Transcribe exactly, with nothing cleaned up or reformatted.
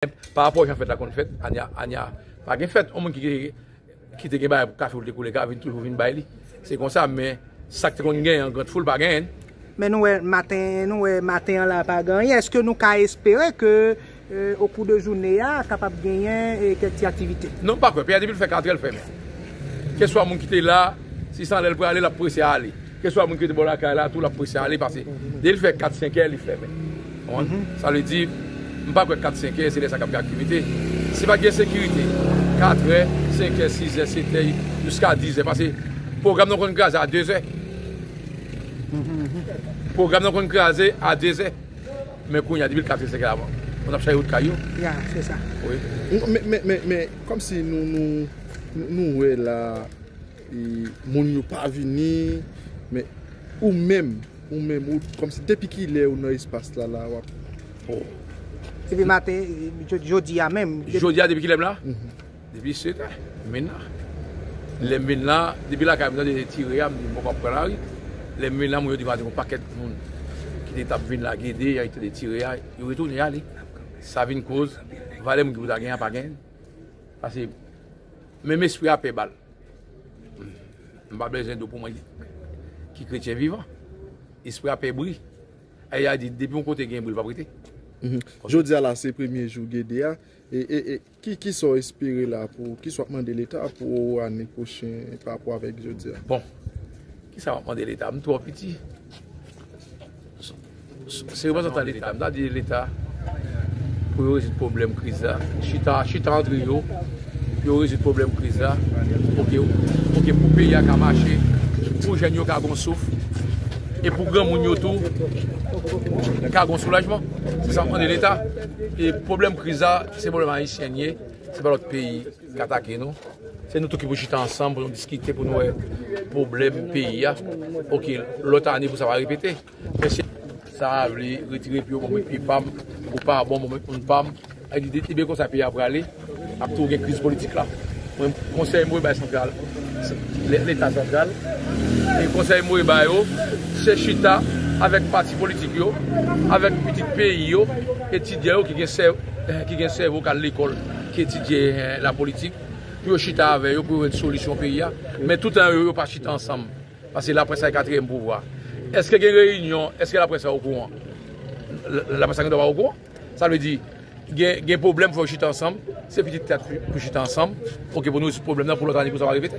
Pa rapò jan fèt la konn fèt, Ania, Ania pa gen fèt. Yon moun ki, ki, ki te gen bagay pou kafe w te koule ka, vin toujou vin bay li. Se konsa, men sa k te konn genyen an grand foul pa genyen. Men nou wè maten, nou wè maten an la pa gen anyen. Èske nou ka espere ke, euh, au cours de jounen a, kapab genyen, euh, kèk ti aktivite? Non, m pa kwè. Peyi a depi l fè katrè, l fèmen. Keswa moun ki te la, si se anlè l prale, l ap prese ale. Keswa moun ki rete bò lakay la, tou l ap prese ale, paske depi l fè kat, senk è, li fèmen. Konprann? Sa vle di, m pa kwè kat, senk è, se lè sa k ap gen aktivite. Si pa t gen sekirite, kat è, senk è, sis è, sèt è, jiska diz è, paske pwogram nan konn kraze a de zè. Pwogram nan konn kraze a de zè. Men kounye a, depi l kat è, senk è avan, moun ap chache wout kay yo. Ya, se sa. Wi. Men, men, men, men, kòmsi nou, nou, nou, nou wè la, e, moun yo pa vini, men ou menm, ou menm, ou, kòmsi depi kilè ou nan espas la, la, w ap. Bon. Depi maten, e, jodi, jodi a menm. Jodi a, depi kilè m la? Mhm. Depi sèt è, m vin la. Lè m vin la, depi lakay m tande tire a, m di, "Bon, m ap pran lari." Lè m vin la, moun yo di m ap di yon pakèt moun ki te t ap vin la, gede, y a tande tire a, yo retounen ale. Sa vin koz, valè moun ki pou ta gen an pa gen. Paske menm espri a pè ba l. M pa bezwen di w pou mwen ki kretyen vivan. Espri a pè bri. Ay a di, depi yon kote gen bri, l p ap rete. Mhm. Jodi a la, se premye jou Gede a. E, e, e, ki, ki sa w espere la pou, ki sa w ap mande Leta pou ane pwochen pa rapò avèk jodi a? Bon, ki sa m ap mande Leta? M twò piti. Se reprezantan Leta. M ta di Leta pou yo rezoud pwoblèm kriz la. Chita, chita antre yo, pou yo rezoud pwoblèm kriz la. Pou ke, pou ke pou peyi a ka mache, pou jèn yo ka gon souf, e pou granmoun yo tou ka gon soulajman. Se sa m mande Leta. E pwoblèm kriz la, se pwoblèm ayisyen l ye, se pa lòt peyi k atake nou. Se nou tou ki pou chita ansanm, pou nou diskite, pou nou wè pwoblèm peyi a. Pou ke lòt ane, pou sa pa repete. Men si sa vle retire pye w, mwen met pye pa m, ou pa bon, mwen met moun pa m. Ak lide, e byen konsa peyi a prale, ap tou gen kriz politik la. Mwen, konsèy mwen bay santral, Leta santral, e konsèy mwen bay yo, se chita avèk pati politik yo, avèk pitit peyi yo, etidyan yo ki gen sè-, ki gen sèvo k al lekòl, ki etidye, eh, lapolitik, pou yo chita avè yo, pou yo jwenn solisyon peyi a. Men toutan yo, yo pa chita ansanm. Paske laprès sa e katriyèm pouvwa. Èske gen reyinyon? Èske laprès sa okouran? L-, laprès sa gendwa pa okouran. Sa vle di, gen, gen pwoblèm, fò yo chita ansanm. Se pitit tèt pou chita ansanm. Pou ke pou nou rezoud pwoblèm nan, pou lòt ane, pou sa pa repete.